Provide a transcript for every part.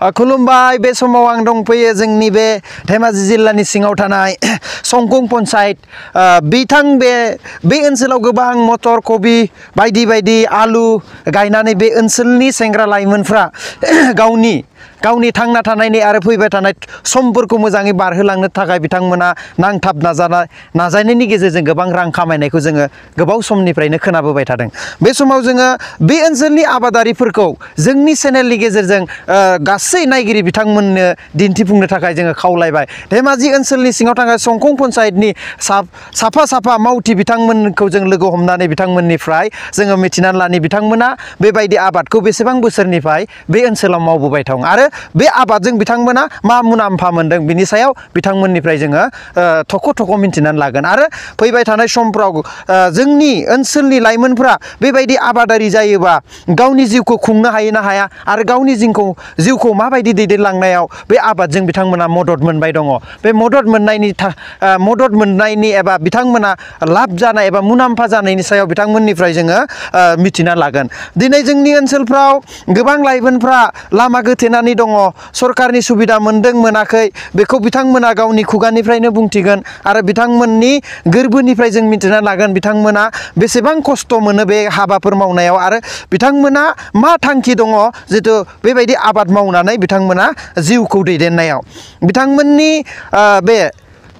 खुलुमबाय बे समाव आं दंफैयो जोंनि बे धेमाजि जिल्लानि सिङाव थानाय संकुं पन्चायत बिथां बे ओनसोलाव गोबां मटर कबि बायदि बायदि आलु गायनानै बे ओनसोलनि सेंग्रा लाइमोनफ्रा गावनि थांना थानायनि आरो फैबाय थानाय समफोरखौ मोजाङै बारहोलांनो थाखाय बिथांमोना नांथाब नाजानायनि गेजेरजों गोबां रां खामायनायखौ जोङो गोबाव समनिफ्रायनो खोनाबोबाय थादों। बे समाव जोङो बे ओनसोलनि आबादारिफोरखौ जोंनि चेनेलनि गेजेरजों गासै नायगिरि बिथांमोननो दिन्थिफुंनो थाखाय जोङो खावलायबाय। धेमाजि ओनसोलनि सिङाव थानाय संकुं पन्चायतनि साफा मावथि बिथांमोनखौ जों लोगो हमनानै बिथांमोननिफ्राय जोङो मिथिनानै लानि बिथांमोना बेबायदि आबादखौ बेसेबां बोसोरनिफ्राय बे ओनसोलाव मावबोबाय दं आरो बे आबादजों बिथांमोना मा मुलाम्फा मोनदों बिनि सायाव बिथांमोननिफ्राय जोङो थख' मिथिनानै लागोन आरो फैबाय थानाय समफ्राव जोंनि ओनसोलनि लाइमोनफ्रा बेबायदि आबादारि जायोबा गावनि जिउखौ खुंनो हायो ना हाया आरो गावनि जिउखौ माबायदि दैदेनलांनायाव बे आबादजों बिथांमोना मदद मोनबाय दङ। बे मदद मोननायनि एबा बिथांमोना लाब जानाय एबा मुलाम्फा जानायनि सायाव बिथांमोननिफ्राय जोङो मिथिना लागोन। दिनै जोंनि ओनसोलफ्राव गोबां लाइमोनफ्रा लामा गोथेनानै दङ, सरकारनि सुबिदा मोनदों मोनाखै बेखौ बिथांमोना गावनि खुगानिफ्रायनो बुंथिगोन आरो बिथांमोननि गोरबोनिफ्राय जों मिथिना लागोन बिथांमोना बेसेबां खस्थ' मोनो बे हाबाफोर मावनायाव आरो बिथांमोना मा थांखि दङ जितु बेबायदि आबाद मावनानै बिथांमोना जिउखौ दैदेननायाव। बिथांमोननि बे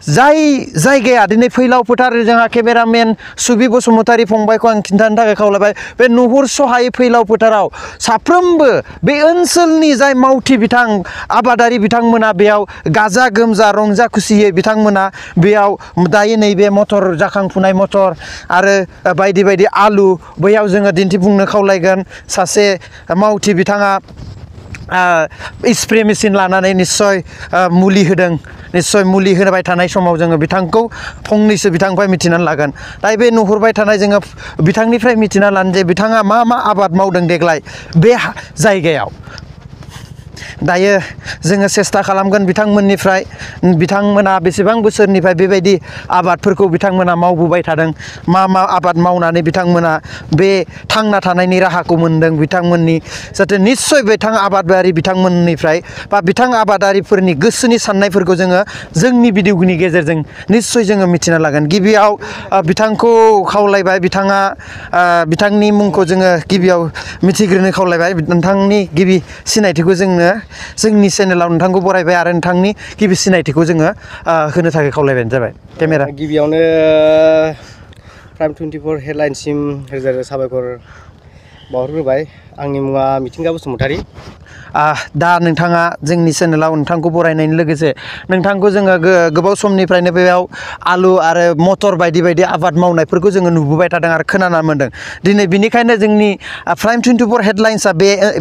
जायगाया दिनै फैलाव फोथार जोंहा केमेरामेन सुबि बसुमतारी फंबायखौ आं खिन्थानो थाखाय खावलायबाय। बे नुहुरस'हायै फैलाव फोथाराव साफ्रोमबो बे ओनसोलनि जाय मावथि आबादारि बिथांमोना बेयाव गाजा गोमजा रंजा खुसियै बिथांमोना बेयाव दायो नैबे मटर जाखांफुनाय मटर आरो बायदि बायदि आलु बैयाव जोङो दिन्थिफुंनो खावलायगोन। सासे मावथि बिथाङा स्प्रे मेसिन लानानै निस्सय मुलि होदों। निस्सय मुलि होबाय थानाय समाव जोङो बिथांखौ फंनैसो बिथांनिफ्राय मिथिनानै लागोन। दायो बे नुहुरबाय थानाय जोङो बिथांनिफ्राय मिथिना लानो जे बिथाङा मा आबाद मावदों देग्लाय बे जायगायाव। दायो जोङो सेस्था खालामगोन बिथांमोना बेसेबां बोसोरनिफ्राय बेबायदि आबादफोरखौ बिथांमोना मावबोबाय थादों, मा आबाद मावनानै बिथांमोना बे थांना थानायनि राहाखौ मोनदों बिथांमोननि जाहाथे निस्सय बिथां आबादारि बिथांमोननिफ्राय बा बिथां आबादारिफोरनि गोसोनि साननायफोरखौ जोङो जोंनि भिडिअनि गेजेरजों निस्सय जोङो मिथिना लागोन। गिबियाव बिथांखौ खावलायबाय, बिथांनि मुंखौ जोङो गिबियाव मिथिग्रोनो खावलायबाय। नोंथांनि गिबि सिनायथिखौ जोंनि चेनेलाव नोंथांखौ बरायबाय आरो नोंथांनि गिबि सिनायथिखौ जोङो होनो थाखाय खावलायबानो जाबाय। केमेरा गिबियावनो प्राइम 24 हेडलाइनसिम रोजा रोजा साबायखर बावहरग्रोबाय। आंनि मुङा मिथिंगा बसुमतारी। दा नोंथाङा जोंनि चेनेलाव नोंथांखौ बरायनायनि लोगोसे नोंथांखौ जोङो गोबाव समनिफ्रायनो बेयाव आलु आरो मटर बायदि बायदि आबाद मावनायफोरखौ जोङो नुबोबाय थादों आरो खोनानो मोन्दों। दिनै बिनिखायनो जोंनि प्राइम 24 हेडलाइन्सआ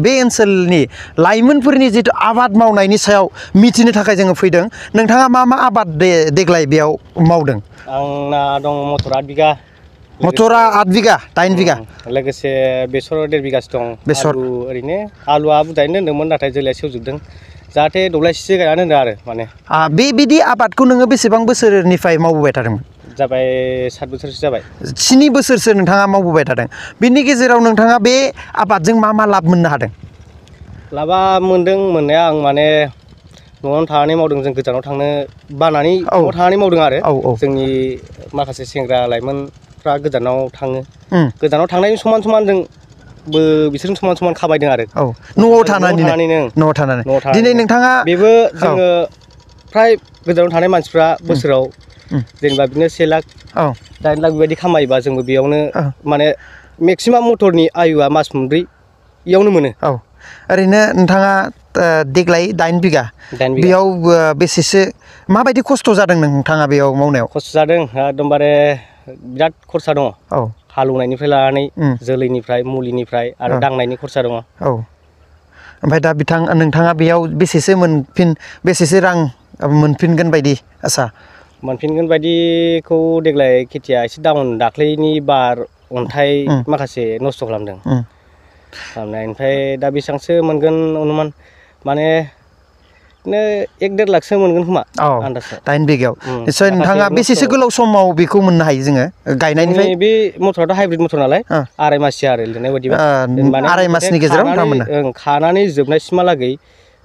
बे ओनसोलनि लाइमोनफोरनि जिथु आबाद मावनायनि सायाव मिथिनो थाखाय जोङो फैदों। नोंथाङा मा आबाद देग्लाय बेयाव मावदों? आंना दं मटर 8 बिगा। मटरा 8 बिगा 8 बिगा लोगोसे बेसर 1.5 बिगासो दं। बेसर ओरैनो आलुआ बुरजायैनो दोनदोंमोन नाथाय जोलैया सेवजोबदों। जाहाथे दब्लायसेसो गायनानै दोनदों आरो माने। बेबायदि आबादखौ नोङो बेसेबां बोसोरनिफ्राय मावबोबाय थादोंमोन? जाबाय 7 बोसोरसो जाबाय। 7 बोसोरसो नोंथाङा मावबोबाय थादों। बिनि गेजेराव नोंथाङा बे आबादजों मा लाब मोननो हादों? लाबा मोनदों मोननाया आं माने न'आवनो थानानै मावदों। जों गोजानाव थांनो बानानै न'आव थानानै मावदों आरो जोंनि माखासे सेंग्रा लाइमोनफ्रा गोजानाव थाङो। गोजानाव थांनायनि समान जोंबो बिसोरजों समान खामायदों आरो न'आव थानानै दिनै नोंथाङा बेबो जोङो फ्राय गोजानाव थानाय मानसिफ्रा बोसोराव जेनेबा बिदिनो 1 लाख 8 लाख बेबायदि खामायोबा जोंबो बेयावनो माने मेक्सिमाम मटरनि आयुआ मास मोनब्रै इयावनो मोनो। ओरैनो नोंथाङा देग्लाय 8 बिगा बेयाव बेसेसो माबायदि खस्थ' जादों नोंथाङा बेयाव मावनायाव? खस्थ' जादों एकदमबारे बिराद खरसा दङ। हालौनायनिफ्राय लानानै जोलैनिफ्राय मुलिनिफ्राय आरो दांनायनि खरसा दङ। ओमफ्राय दा नोंथाङा बेयाव बेसेसो रां मोनफिनगोन बायदि आसा? मोनफिनगोन बायदिखौ देग्लाय खेथिया एसे डाउन। दाख्लैनि बार अन्थाइ माखासे नस्थ' खालामदों। ओमफ्राय दा बेसेबांसो मोनगोन अनुमान माने 1-1.5 लाखसो मोनगोन खोमा आन्दाजाव। 8 बिगायाव निस्सय नोंथाङा बेसेसो गोलाव समाव बेखौ मोननो हायो जोङो गायनायनिफ्राय? बे मटराथ' हाइब्रिद मटर नालाय 2.5 माससो आरो लिरनाय बायदिबा। 2.5 मासनि गेजेराव खानानै जोबनायसिमहालागै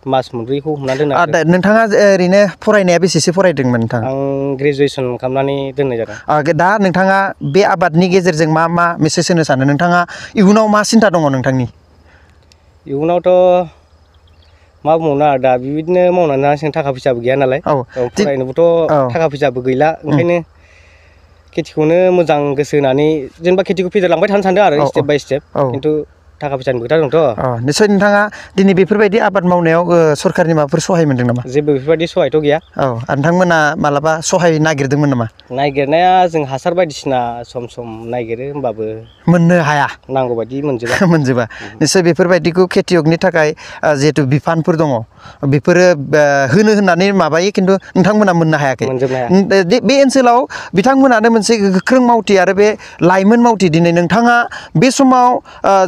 मास मोनब्रैखौ हमनानै दोनो नोंथाङा ओरैनो फरायनाया बेसेसो फरायदोंमोन नोंथां? आं ग्रेजुवेसन खालामनानै दोननाय जादों। दा नोंथाङा बे आबादनि गेजेरजों मा मेसेज होनो सानो? नोंथाङा इयुनाव मा सिन्था दङ नोंथांनि? इयुनावथ' मा बुंबावनो आरो दा बेबायदिनो मावनानै जानांसिगोन, थाखा फैसाबो गैया नालाय। फरायनोबोथ' थाखा फैसाबो गैला, ओंखायनो खेथिखौनो मोजां गोसो होनानै जेनेबा खेथिखौ फेदेरलांबाय थानो सानदों आरो स्टेप बाय स्टेप। खिन्थु थाखा फैसानि खोथा दंथ'। निस्सय नोंथाङा दिनै बेफोरबायदि आबाद मावनायाव सरकारनि माबाफोर सहाय मोनदों नामा? जेबो बेफोरबायदि सहायथ' गैया। नोंथांमोना मालाबा सहाय नागिरदोंमोन नामा? नागिरनाया जों हासार बायदिसिना सम सम नागिरो, होमबाबो मोननो हाया, नांगौ बायदि मोनजोबा। निस्सय बेफोरबायदिखौ खेथियगनि थाखाय जिहेतु बिफानफोर दङ, बेफोरो होनो होननानै माबायो, खिन्थु नोंथांमोना मोननो हायाखै। बे ओनसोलाव बिथांमोनानो मोनसे गोख्रों मावथि आरो बे लाइमोन मावथि। दिनै नोंथाङा बे समाव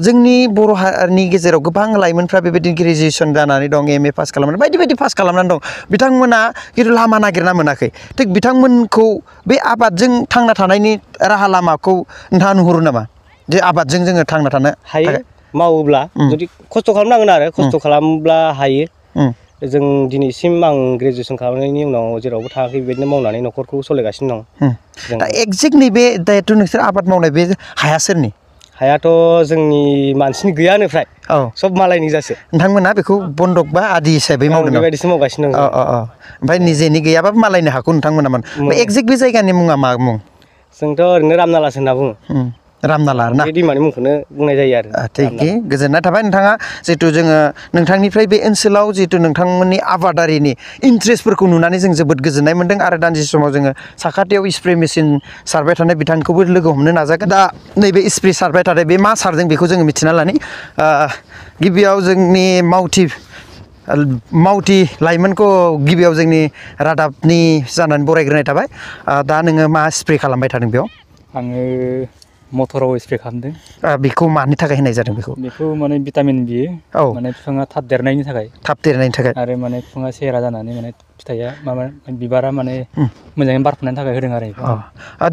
जोंनि बर' हारिनि गेजेराव गोबां लाइमोनफ्रा बेबायदिनो ग्रेजुवेसन जानानै दं, MA पास खालामनानै बायदि बायदि पास खालामनानै दं। बिथांमोना खिन्थु लामा नागिरना मोनाखै। थिग बिथांमोनखौ बे आबादजों थांना थानायनि राहा लामाखौ नोंथाङा नुहुरो नामा? जे आबादजों जोङो थांना थानो हायो, मावोब्ला जुदि खस्थ' खालामनांगोन आरो खस्थ' खालामब्ला हायो। जों दिनैसिम आं ग्रेजुवेसन खालामनायनि उनाव जेरावबो थाङाखै, बेबायदिनो मावनानै न'खरखौ सालायगासिनो दं। दा एक्जेक्टलि बे दायथ' नोंसोर आबाद मावनाय बे हाया सोरनि? हायाथ' जोंनि मानसिनि गैयानो फ्राय, सब मालायनि जासो। नोंथांमोना बेखौ बन्दक बा आदि हिसाबै मावदों? बेबायदिसो मावगासिनो दं। ओमफ्राय निजेनि गैयाबाबो मालायनि हाखौ नोंथांमोना मोन। एक्जेक्ट बे जायगानि मुङा मा मुं? जोंथ' ओरैनो रामनालासो होनना बुङो। रामनाला ना? बे दैमानि मुंखौनो बुंनाय जायो आरो। थिग गोजोननाय थाबाय नोंथाङा, जिहेतु जोङो नोंथांनिफ्राय बे ओनसोलाव जिहेतु नोंथांमोननि आबादारिनि इन्ट्रेस्टफोरखौ नुनानै जों जोबोद गोजोननाय मोनदों। आरो दानदिसे समाव जोङो साखाथियाव स्प्रे मेसिन सारबाय थानाय बिथांखौबो लोगो हमनो नाजागोन। दा नैबे स्प्रे सारबाय थानाय बे मा सारदों बेखौ जोङो मिथिना लानि। गिबियाव जोंनि मावथि लाइमोनखौ गिबियाव जोंनि रादाबनि जानानै बरायग्रोनाय थाबाय। दा नोङो मा स्प्रे खालामबाय थादों बेयाव? आङो मटराव स्प्रे खालामदों। बेखौ मानि थाखाय होनाय जादों बेखौ? बेखौ माने भिटामिन बियो, माने बिफाङा थाब देरनायनि थाखाय। थाब देरनायनि थाखाय। आरो माने बिफाङा सेहेरा जानानै माने फिथाइया बिबारा माने मोजाङै बारफुनायनि थाखाय होदों आरो।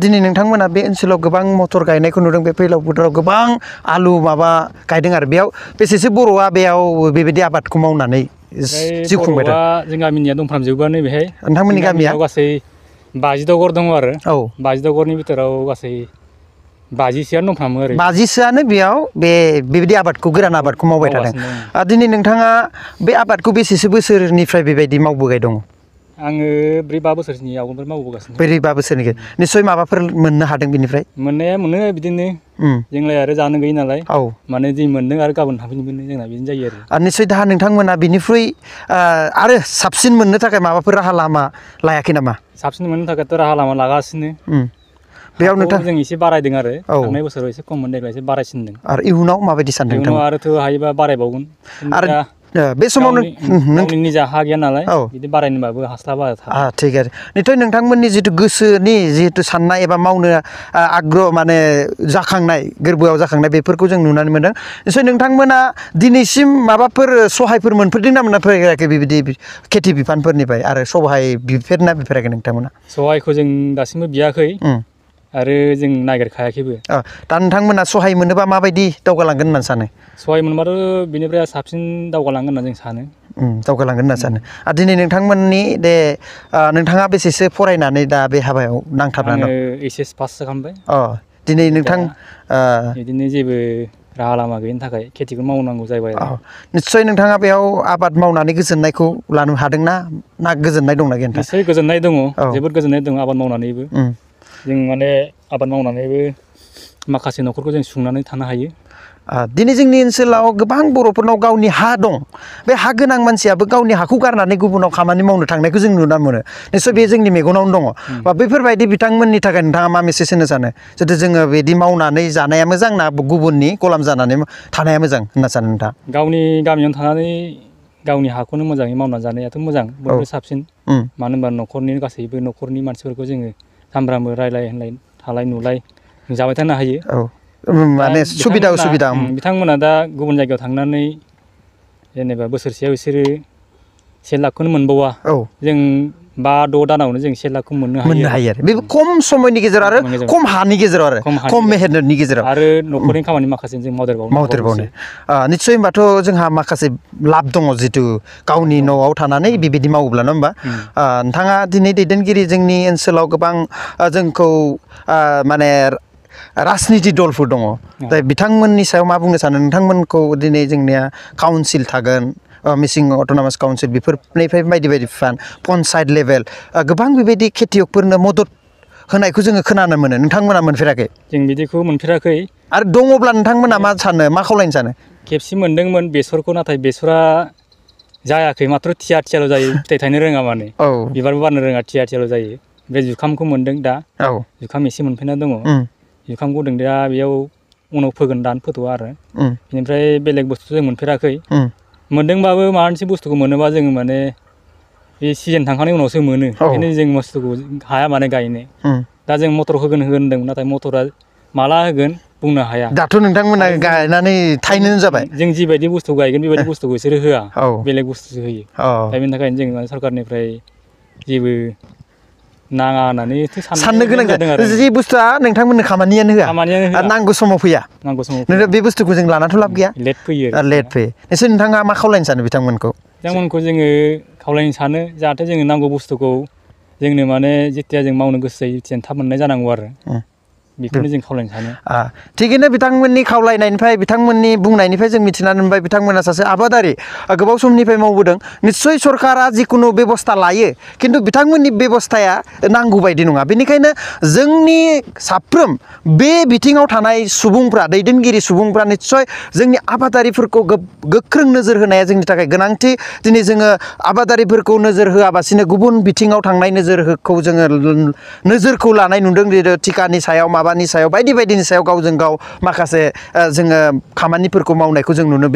दिनै नोंथांमोना बे ओनसोलाव गोबां मटर गायनायखौ नुदों। बे फैलाव बोथोराव गोबां आलु माबा गायदों आरो बेयाव बेसेसो बर'आ बेयाव बेबायदि आबादखौ मावनानै जिउ खुंबाय दं? जों गामिनिया दंफ्रामजोबोआनो बेहाय। नोंथांमोननि गामिया गासै 50 घर दङ आरो। 50 घरनि बिथोराव गासै 50सोआनो दंफ्रामो आरो। 50सोआनो बेयाव बेबायदि आबादखौ, गोरान आबादखौ मावबाय थादों। दिनै नोंथाङा बे आबादखौ बेसेसो बोसोरनिफ्राय बेबायदि मावबोबाय दङ? आङो 4-5 बोसोरनि आवगोलनिफ्राय मावबोगासिनो। 4-5 बोसोरनि निस्सय माबाफोर मोननो हादों बिनिफ्राय? मोननाया मोनो बिदिनो। जोंलाय आरो जानो गैयै नालाय, माने जि मोनदों आरो गाबोन थांफिनगोन, जोंना बिदिनो जायो आरो। निस्सय दा नोंथांमोना बिनिख्रुइ आरो साबसिन मोननो थाखाय माबाफोर राहा लामा लायाखै नामा? साबसिन मोननो थाखायथ' राहा लामा लागासिनो। बेयाव नोंथां जों एसे बारायदों आरो। थांनाय बोसोराव एसे खममोन, देग्लाय एसे बारायसिनदों। आरो इयुनाव माबायदि सानदों? इयुनाव आरोथ' हायोबा बारायबावगोन। आरो बे समाव गावनि निजा हा गैया नालाय, बिदि बारायनोबाबो हास्लाबा। थिग आरो निस्सय नोंथांमोननि जिथु गोसोनि जिहेतु साननाय एबा मावनो आग्रह माने जाखांनाय, गोरबोआव जाखांनाय, बेफोरखौ जों नुनानै मोनदों। निस्सय नोंथांमोना दिनैसिम माबाफोर सहायफोर मोनफेरदों ना मोनफेराखै बेबायदि खेथि बिफानफोरनिफ्राय? आरो सहाय बिफेरना बिफेराखै नोंथांमोना? सहायखौ जों दासिमबो बियाखै आरो जों नागिरखायाखैबो। दा नोंथांमोना सहाय मोनोबा माबायदि दावगालांगोन होननानै सानो? सहाय मोनबाथ' बेनिफ्राय साबसिन दावगालांगोन होनना जों सानो। दावगालांगोन होनना सानो। आरो दिनै नोंथांमोननि नोंथाङा बेसेसो फरायनानै दा बे हाबायाव नांथाबनानै दं? आङो HS पास जाखांबाय। दिनै नोंथां बिदिनो जेबो राहा लामा गैयिनि थाखाय खेथिखौ मावनांगौ जाबाय आरो। निस्सय नोंथाङा बेयाव आबाद मावनानै गोजोननायखौ लानो हादोंना? ना गोजोननाय दंना गैया? निस्सय गोजोननाय दङ, जोबोद गोजोननाय दङ आबाद मावनानैबो। जों माने आबाद मावनानैबो माखासे न'खरखौ जों सुंनानै थानो हायो। दिनै जोंनि ओनसोलाव गोबां बर'फोरनाव गावनि हा दं। बे हा गोनां मानसियाबो गावनि हाखौ गारनानै गुबुनाव खामानि मावनो थांनायखौ जों नुना मोनो। निस्सय बे जोंनि मेगनावनो दङ। बा बेफोरबायदि बिथांमोननि थाखाय नोंथाङा मा मेसेज होनो सानो? जुदि जोङो बिदि मावनानै जानाया मोजां ना गुबुननि गलाम जानानै थानाया मोजां होनना सानो नोंथाङा? गावनि गामियावनो थानानै गावनि हाखौनो मोजाङै मावनानै जानायाथ' मोजां, बयनिख्रुइ साबसिन। मानो होनबा न'खरनि गासैबो न'खरनि मानसिफोरखौ जोङो सामफ्रामबो रायलाय होनलाय, थालाय नुलाय जाबाय थानो हायो। माने सुबिदा उसुबिदा। बिथांमोना दा गुबुन जायगायाव थांनानै जेनेबा बोसोरसेयाव बिसोरो 1 लाखखौनो मोनबावा। जों 5 6 दानावनो जों 1 लाखखौ मोननो हायो आरो बे खम समयनि गेजेराव आरो खम हानि गेजेराव आरो खम मेहनतनि गेजेराव आरो न'खरनि खामानि माखासे जों मावदेरबावनो निश्चय होमबाथ' जोंहा माखासे लाब दङ जितु गावनि न'आव थानानै बेबायदि मावोब्ला नङा होमबा नोंथाङा दिनै दैदेनगिरि जोंनि ओनसोलाव गोबां जोंखौ माने राजनिति दलफोर दङ दा बिथांमोननि सायाव मा बुंनो सानो नोंथांमोनखौ दिनै जोंनिया काउन्सिल थागोन मिसिं अट'नमास काउन्सिल बेफोरनिफ्राय बायदि बायदि पन्सायत लेभेल गोबां बेबायदि खेथियकफोरनो मदद होनायखौ जोङो खोनानो मोनो नोंथांमोना मोनफेराखै जों बिदिखौ मोनफेराखै आरो दङब्ला नोंथांमोना मा सानो मा खावलायनो सानो खेबसे मोनदोंमोन बेसरखौ नाथाय बेसरा जायाखै मात्र थिया जायो फिथाइ थायनो रोङा माने बिबारबो बारनो रोङा थिया जायो बे जुखामखौ मोनदों दा जुखाम एसे मोनफैना दङ जुखामखौ दों दा बेयाव उनाव फोगोन दानो फोथ'आ आरो बेनिफ्राय बेलेग बुस्थु जों मोनफेराखै मोनदोंबाबो माबा मोनसे बुस्थुखौ मोनोबा जोङो माने बे सिजन थांखांनायनि उनावसो मोनो बेखायनो जों बुस्थुखौ हाया माने गायनो दा जों मटर होगोन होनदों नाथाय मटरा माला होगोन बुंनो हाया दाथ' नोंथांमोना गायनानै थायनो जाबाय जों जिबायदि बुस्थु गायगोन बेबायदि बुस्थुखौ बिसोरो होआ बेलेग बुस्थुसो होयो दा बेनि थाखायनो जों सरकारनिफ्राय जेबो नाङा होननानै साननो गोनां जादों जि बुस्थुआ नोंथांमोननो खामानियानो होआ नांगौ समाव फैया बे बुस्थुखौ जों लानाथ' लाब गैया लेट फैयो एसे नोंथाङा मा खावलायनो सानो बिथांमोनखौ जोङो खावलायनो सानो जाहाथे जोङो नांगौ बुस्थुखौ जोंनो माने जेथिया जों मावनो गोसो जायो जेथिया थाब मोननाय जानांगौ आरो बेखौनो जों खावलायनो सानो थिगैनो बिथांमोननि खावलायनायनिफ्राय बिथांमोननि बुंनायनिफ्राय जों मिथिनानै मोनबाय बिथांमोना सासे आबादारि गोबाव समनिफ्राय मावबोदों निस्सय सरकारा जिखुनु बेबस्था लायो खिन्थु बिथांमोननि बेबस्थाया नांगौ बायदि नङा बेनिखायनो जोंनि साफ्रोम बे बिथिङाव थानाय सुबुंफ्रा दैदेनगिरि सुबुंफ्रा निस्सय जोंनि आबादारिफोरखौ गोख्रों नोजोर होनाया जोंनि थाखाय गोनांथि दिनै जोङो आबादारिफोरखौ नोजोर होआबासिनो गुबुन बिथिङाव थांनाय नोजोरखौ जोङो नोजोरखौ लानाय नुदों जेरै टिकानि सायाव माबानि सायाव बायदि बायदिनि सायाव गावजों गाव माखासे जोङो खामानिफोरखौ मावनायखौ जों नुनो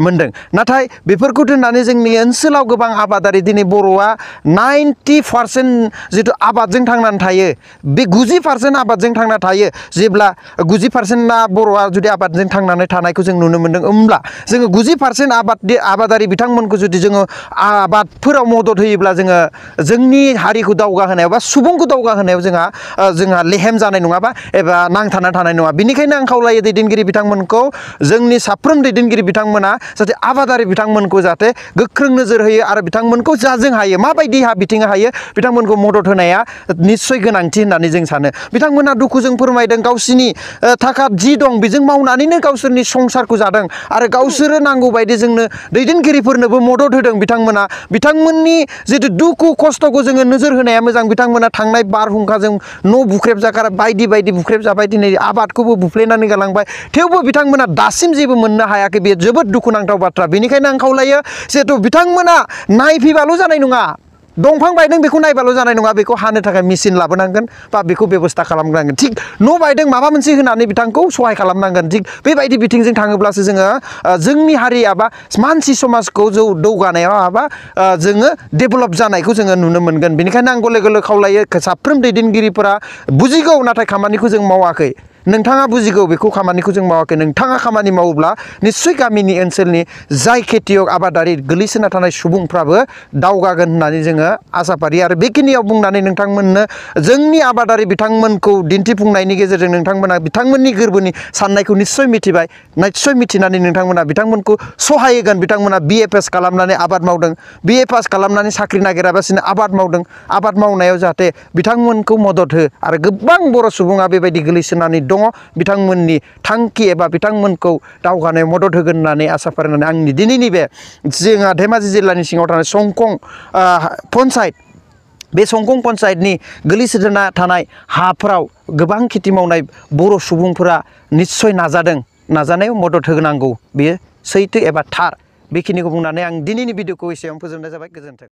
मोनदों नाथाय बेफोरखौ दोननानै जोंनि ओनसोलाव गोबां आबादारि दिनै बर'आ 90% जिथु आबादजों थांनानै थायो बे 90% आबादजों थांना थायो जेब्ला 90%आ बर'आ जुदि आबादजों थांनानै थानायखौ जों नुनो मोनदों होमब्ला जोङो 90% आबादारि बिथांमोनखौ जुदि जोङो आबादफोराव मदद होयोब्ला जोङो जोंनि हारिखौ दावगाहोनायाव बा सुबुंखौ दावगाहोनायाव जोंहा लेहेम जानाय नङाबा एबा नांथाना थानाय नङा बेनिखायनो आं खावलायो दैदेनगिरि बिथांमोनखौ जोंनि साफ्रोम दैदेनगिरि बिथांमोना जाहाथे आबादारि बिथांमोनखौ जाहाथे गोख्रों नोजोर होयो आरो बिथांमोनखौ जाजों हायो माबायदि बिथिङा हायो बिथांमोनखौ मदद होनाया निस्सय गोनांथि होननानै जों सानो बिथांमोना दुखुजों फोरमायदों गावसिनि थाखा जि दं बेजों मावनानैनो गावसोरनि संसारखौ जादों आरो गावसोरो नांगौ बायदि जोंनो दैदेनगिरिफोरनोबो मदद होदों बिथांमोननि जितु दुखु खस्थ'खौ जोङो नोजोर होनाया मोजां बिथांमोना थांनाय बारहुंखाजों न' बुख्रेब जागार बायदि बुख्रेब जाबाय दिनै आबादखौबो बुफ्लेनानै गालांबाय थेवबो बिथांमोना दासिम जेबो मोननो हायाखै बेयो जोबोद दुखुनांथाव बाथ्रा बेनिखायनो आं खावलायो जिहेथु बिथांमोना नायफैबाल' जानाय नङा दंफां बायदों बेखौ नायबाल' जानाय नङा बेखौ हानो थाखाय मेचिन लाबोनांगोन बा बेखौ बेबस्था खालामनांगोन थिग न' बायदों माबा मोनसे होनानै बिथांखौ सहाय खालामनांगोन थिग बेबायदि बिथिंजों थाङोब्लासो जोङो जोंनि हारिया बा मानसि समाजखौ जौगानायाव बा जोङो डेभेलप जानायखौ जोङो नुनो मोनगोन बेनिखायनो आं गले गले खावलायो साफ्रोम दैदेनगिरिफोरा बुजिगौ नाथाय खामानिखौ जों मावाखै नोंथाङा बुजिगौ बेखौ खामानिखौ जों मावाखै नोंथाङा खामानि मावोब्ला निस्सय गामिनि ओनसोलनि जाय खेथियक आबादारि गोलैसोना थानाय सुबुंफ्राबो दावगागोन होननानै जोङो आसा फारियो आरो बेखिनियाव बुंनानै नोंथांमोननो जोंनि आबादारि बिथांमोनखौ दिन्थिफुंनायनि गेजेरजों नोंथांमोना बिथांमोननि गोरबोनि साननायखौ निस्सय मिथिबाय निस्सय मिथिनानै नोंथांमोना बिथांमोनखौ सहाय होगोन बिथांमोना BA पास खालामनानै आबाद मावदों BA पास खालामनानै साख्रि नागिराबासिनो आबाद मावदों आबाद मावनायाव जाहाथे बिथांमोनखौ मदद हो आरो गोबां बर' सुबुङा बेबायदि गोलैसोनानै दङ बिथांमोननि थांखि एबा बिथांमोनखौ दावगानायाव मदद होगोन होननानै आसा फारिनानै आंनि दिनैनि बे जोंहा धेमाजि जिल्लानि सिङाव थानाय संकं पन्सायत बे संकं पन्सायतनि गोलैसोना थानाय हाफोराव गोबां खेथि मावनाय बर' सुबुंफोरा निस्सय नाजानायाव मदद होनांगौ बेयो सैथो एबा थार बेखिनिखौ बुंनानै आं दिनैनि भिडिअखौ एसेयावनो फोजोबनाय जाबाय गोजोन्थों।